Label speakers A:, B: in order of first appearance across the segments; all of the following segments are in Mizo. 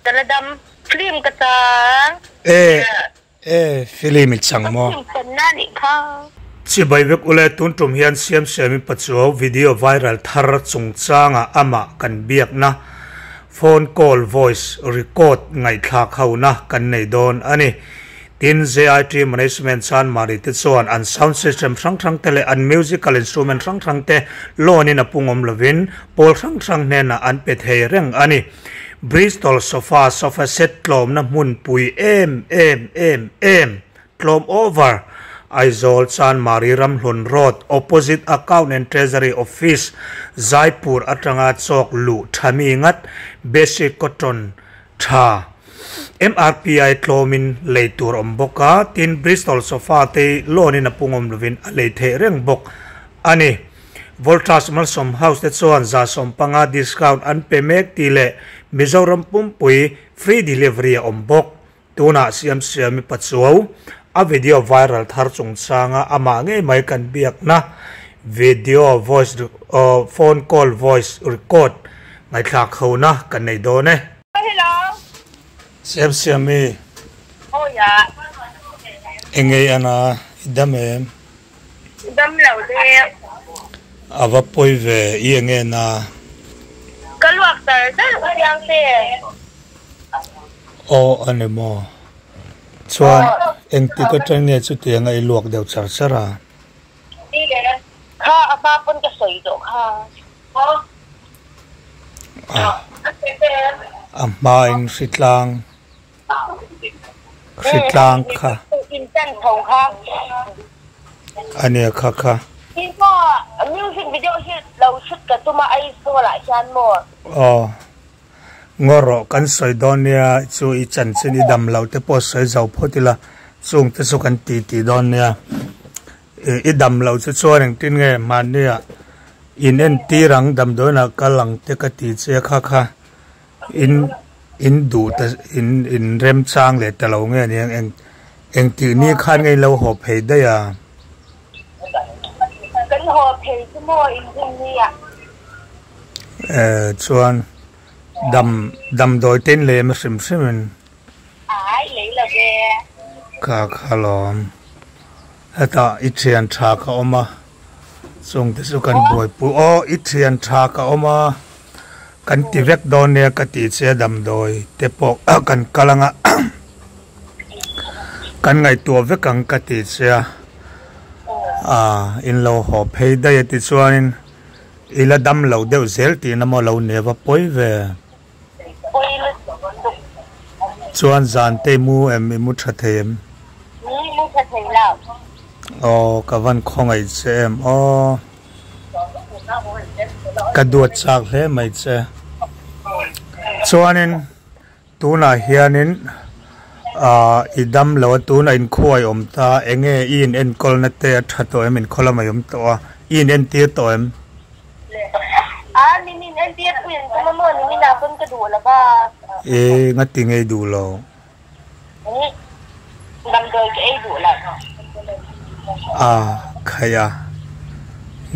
A: Ka la dam. Film ka chang.
B: E e film i chang maw?
A: Ka film channa nih kha.
B: Chibai vek ule tun tum hian Siamsiami Pachuau video viral thar chungchanga amah kan biakna phone call voice record ngaihthlak hona kan nei dawn a ni. Tin, JIT Management Chanmari te chuan an sound system hrang hrang te leh an musical instrument hrang hrang te loan in a pungawm lovin pawl hrang hrang hnenah an pe thei reng a ni. Bristol sofa sofa set tlawmna hmunpui em em em em tlawm over Aizawl Chanmari Ramhlun Road opposite Account and Treasury Office Jaipur atanga chawk luh thami ngat basic cotton tha MRPI tlawmin lei tur awm bawk a, tin Bristol sofa te loan in a pungawm lovin a lei theih reng bawk a ni. Voltas Malsawm House te chuan 150 discount an pe mek tih leh Mizoram pumpui free delivery a awm bawk. Tunah Siamsiami Pachuau a video viral thar chungchanga amah ngei mai kan biakna video voice phone call voice record ngaihthlak hona kan nei dawn e.
A: Hello.
B: Siamsiami.
A: Aw ya.
B: Engei ana i dam em?
A: Dam lo deuh.
B: A va pawi ve, i enge na?
A: Ka luak tar tar u Siang te.
B: Aw a ni maw? Chuan engtik atang nge chutianga i luak deuh char char a?
A: Kha a hma pawn ka sawi tawh kha.
B: A hma in hritlang. Hritlang kha. A nia kha kha. Aw. Ngaw rawh kan sawi dawn nia chu i chanchin i dam lo te pawh sawi zo phawt ila chung te chu kan ti ti dawn nia. I dam lo chu chuan engtin nge mahnia in entir ang damdawiinah kal ang te ka ti che kha kha. In in duh ta in in remchang leh ta lo nge ni ang eng eng tih ni khan nge in lo haw phei daih a.
A: Kan haw phei chu maw in rin ni a.
B: Eh chuan dam damdawi te in lei em a hrim hrim in.
A: Ai lei lo ve.
B: Kha kha lawm. Hetah i thian tha ka awm a. Chungte chu kan buaipui aw i thian tha ka awm a kan ti vek dawn nia ka tih che a damdawi te pawh kan kal anga kan ngaihtuah vek ang ka tih che a ah in lo haw phei daih a tichuanin i la dam lo deuh zel tihna maw lo nia va pawi ve. Chuan zan te i mu em i mu tha thei em?
A: Mu tha thei lo.
B: Aw ka van khawngaih che em aw. Ka duat chak hle mai che. Chuanin tunah hianin ah i dam lo a tunah inkhuai awm ta enge i in enkawlna te a tha tawh em inkhaw lamah i awm tawh a i in entir tawh em?
A: A nimin entir pui an tum a maw nimin ah pawn ka duh lo va.
B: E ngati ngei duh lo.
A: Ih damdawi ka ei duh lo.
B: A khaih a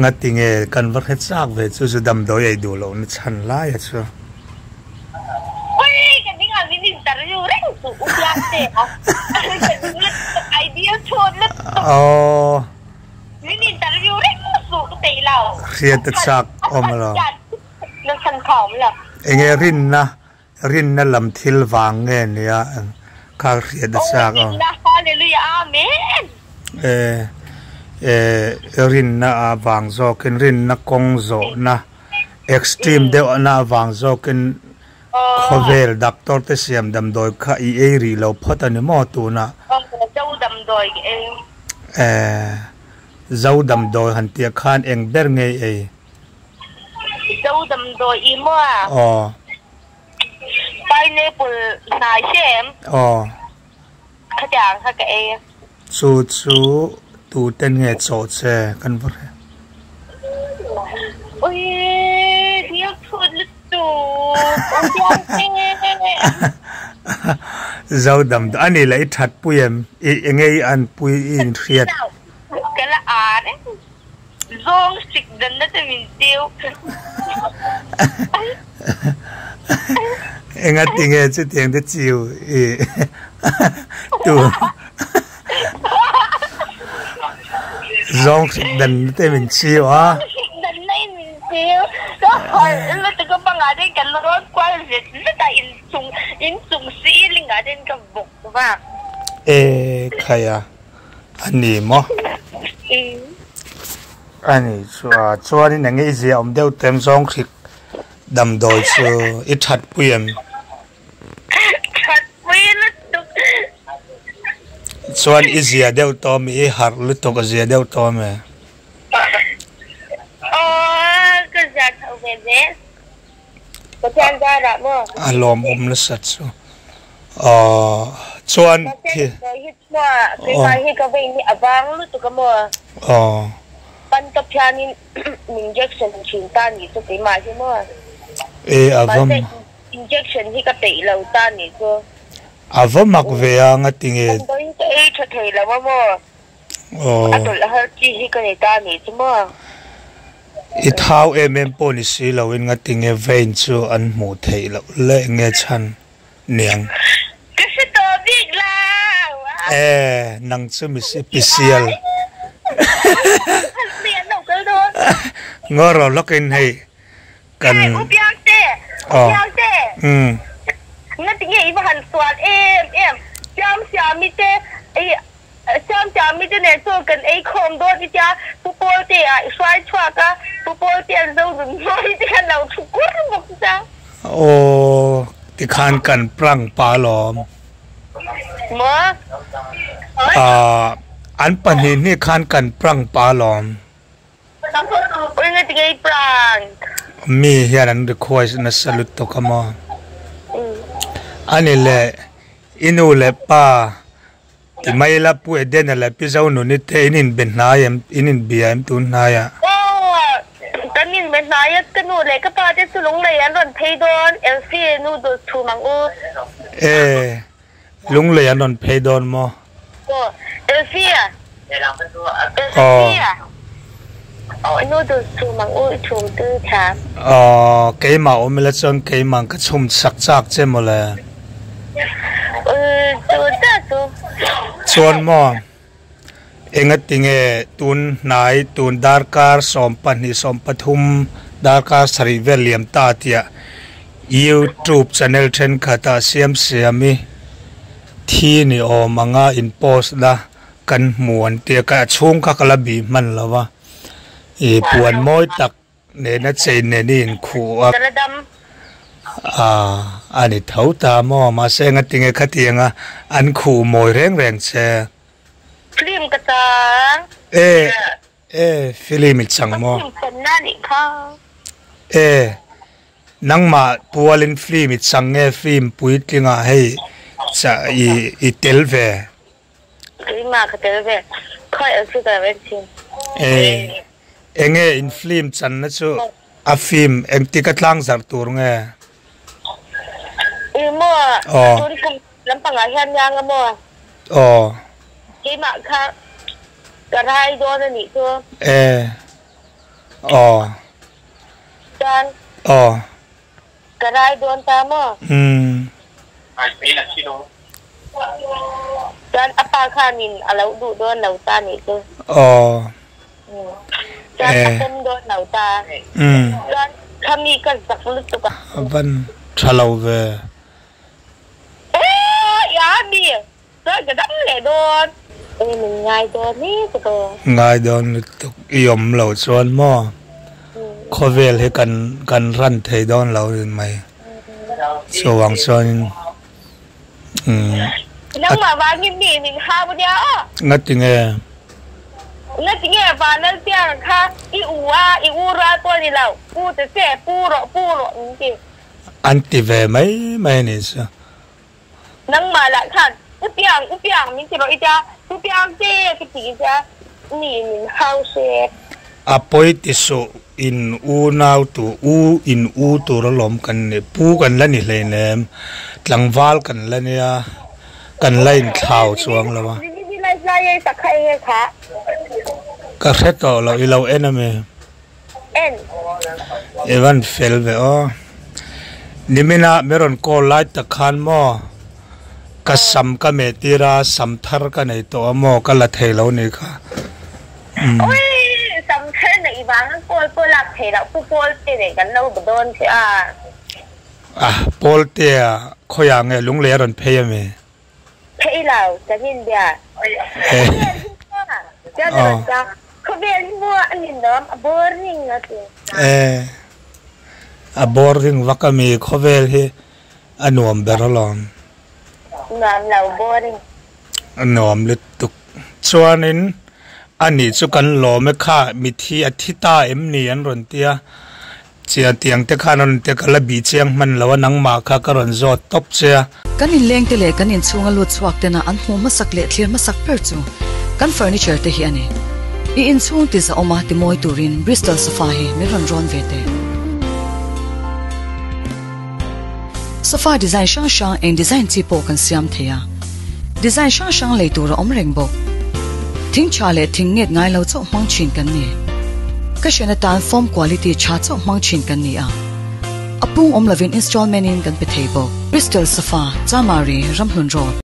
B: ngati nge kan va hre chak ve chu chu damdawi ei duh loh na chhan lai a chu.
A: Ui ka ding ang in interview reng suh u piang te a ka ding lutuk idea chhun lutuk.
B: Aww.
A: Min interview reng suh ka peih lo.
B: Hriat a chak awm lo.
A: Na chhan kha awm lo.
B: Enge rinna, rinna lam thil vang nge nia kha hriat a chak awm.
A: Aw rinna, hallelujah amen.
B: E, e, rinna a vang zawkin rinna kawng zawhna extreme deuh na avang zawkin khawvel doctor te siam damdawi kha i ei rih lo phawt a ni maw tunah?
A: Aw zo damdawi ka ei.
B: Eh, zo damdawi han tih ah khan eng ber nge i ei?
A: Zo damdawi i maw a?
B: Aw.
A: Pineapple hnai hre em?
B: Aw.
A: Khatiang kha ka ei.
B: Chu chu tu ten nge chawh che kan va hre.
A: Ui dil chhut lutuk u Piangte.
B: Zo dam a ni la i that pui em i enge i an pui i in hriat.
A: Ka la ar e zawng sik dan na te min tiu.
B: Engati nge chutiang te chiu i tu zawng hrik dan te min chiu a.
A: Hrik dan na in min chiu. Ka harh lutuk a bangah te ka lawn kual zet zet a inchung inchung ceiling ah ten ka bawk vak.
B: E khaia a ni maw? A ni chu a chuanin enge i zia awm deuh tem zawng hrik Damdawi chu i that pui em?
A: That pui lutuk.
B: Chuan i zia deuh tawh mi? I harh lutuk a zia deuh tawh em?
A: Aw ka zia chho ve zel. Pathian zarah maw?
B: A lawmawm nasa chu. Aw chuan
A: Pathian damdawi hi chua keimah hi ka vein hi a vang lutuk a maw?
B: Aw.
A: Pan ka phianin Injection thin ta nih chu keimah hi maw?
B: E a va
A: Mahse injection hi ka peih lo ta nih chu.
B: A va mak ve a ngati nge?
A: Damdawiin ka ei tha thei lo a maw?
B: Aw.
A: A tawlh har chi hi ka nei ta nih chu maw?
B: I thau em em pawh ni si lo in ngati nge vein chu an hmuh theih loh le nge chhan niang?
A: Ka hre tawh bik lo a.
B: E nang chu mi sipisial. Ngaw ro lawk in hei kan.
A: Hey U Piangte, U Piangte. Ngati nge i va han sual em em. Siam Siami te i Siam Siami te nen chuan kan ei khawm dawn i tia Pu Pawlte ah i hruai chhuak a, Pu Pawlte an zo nun mawi te khan lo thu kur bawk cha.
B: Aw tikhan kan prank pa alawm.
A: Maw?
B: Ahh an pahnih hnih khan kan prank pa alawm.
A: Ui nge tinge i prank?
B: Mi hian an request nasa lutuk a maw? Ani leh i nu leh pa ti mai ila Pu Edena leh Pi Zonuni te in inbe hnai em in inbia em tun hnaiah?
A: Aw kan inbe hnai a ka nu leh ka pa te chu lunglei an rawn phei dawn Elsie noodles thum ang u.
B: E lunglei an rawn phei dawn maw?
A: Aw Elsie Elsie noodles thum ang u i chhum tui tha.
B: Aw keimah awm ila chuan keimah ka chhum chak chak che mawle.
A: Chu chiah chu.
B: Chuan maw Engatinge tun hnai tun darkar 12 13 darkar sarih vel liam ta tia YouTube channel thenkhatah siam siami thi ni awm anga in post na kan hmu an tia ka chhung kha ka la bih hman lo va ih puan mawi tak nena chei nen i inkhuh a ah a ni tho ta maw mahse engatinge khatianga an khuh mawi reng reng che.
A: Film ka chang.
B: E e film i chang maw?
A: Ka film channa nih kha.
B: E nangmah pualin film i chang nge film puitlingah hei cha i i tel ve?
A: Keimah ka tel ve. Khawi ang chu ka lo en thin.
B: E enge in film channa chu a film engtik a tlangzarh tur nge?
A: I maw tun kum Lampangah hian nia nga maw?
B: Aw.
A: Keimah kha ka rai dawn a nih chu.
B: E. Aw.
A: Chuan.
B: Aw.
A: Ka rai dawn ta maw?
B: Umm.
A: Chuan a pa khanin a lo duh dawn lo ta nih chu.
B: Aw.
A: Chuan a pawm dawn lo ta.
B: Umm.
A: Chuan khami ka zak lutuk a.
B: A van tha lo ve. Ngai dawn lutuk i awm loh chuan maw khawvel hi kan kan ran thei dawn lo rin mai chuvang chuanin umm ngati nge. An ti ve mai mai a nih chu.
A: Nangmah lah khan U Piang, U Piang min ti rawh i tia, U Piang te ka ti i tia, mi min hau hrep.
B: A pawi ti suh in u nau tu u in u tur alawm kan ni pu kan la ni hleinem tlangval kan la nia kan la in thlau chuang lo a. Ka hre tawh lo i lo en a mi.
A: En.
B: I van fel ve aw. Nimina mi rawn call lai tak khan maw ka sam ka meh tir a, sam thar ka nei tawh a maw ka la thei lo ni kha.
A: Ui sam thar neih vang a call pawh lak theih loh pu Paul te nen kan lo be dawn che a.
B: Ah Paul te a khawiah nge lunglei a rawn phei a mi?
A: Phei lo kan inbia. Khawvel hi maw a ninawm a boring a ti.
B: E a boring vak a mi khawvel hi a nuam ber alawm.
A: Nuam lo boring.
B: A nuam lutuk. Chuanin ani chu kan lawm e kha mithi a thi ta em ni an rawn tia. Chia tiang te khan a rawn ti a, ka la bih chiang hman lo a, nangmah kha ka rawn zawt tawp che a.
C: Kan inleng te leh kan inchhunga lut chhuak tena an hmuh hmasak leh thlir hmasak ber chu kan furniture te hi a ni. I inchhung ti zahawma ti mawi turin Bristol sofa hi min rawn rawn ve teh. Sofa design hrang hrang eng design chi pawh kan siam thei a, design hrang hrang lei tur a awm reng bawk. Thing tha leh thing nget ngai lo chauh hmang thin kan ni. Ka hrian atan foam quality tha chauh hmang thin kan ni a, a pung awm lovin installment in kan pe thei bawk. Bristol Sofa, Chamari, Ramhlun Road.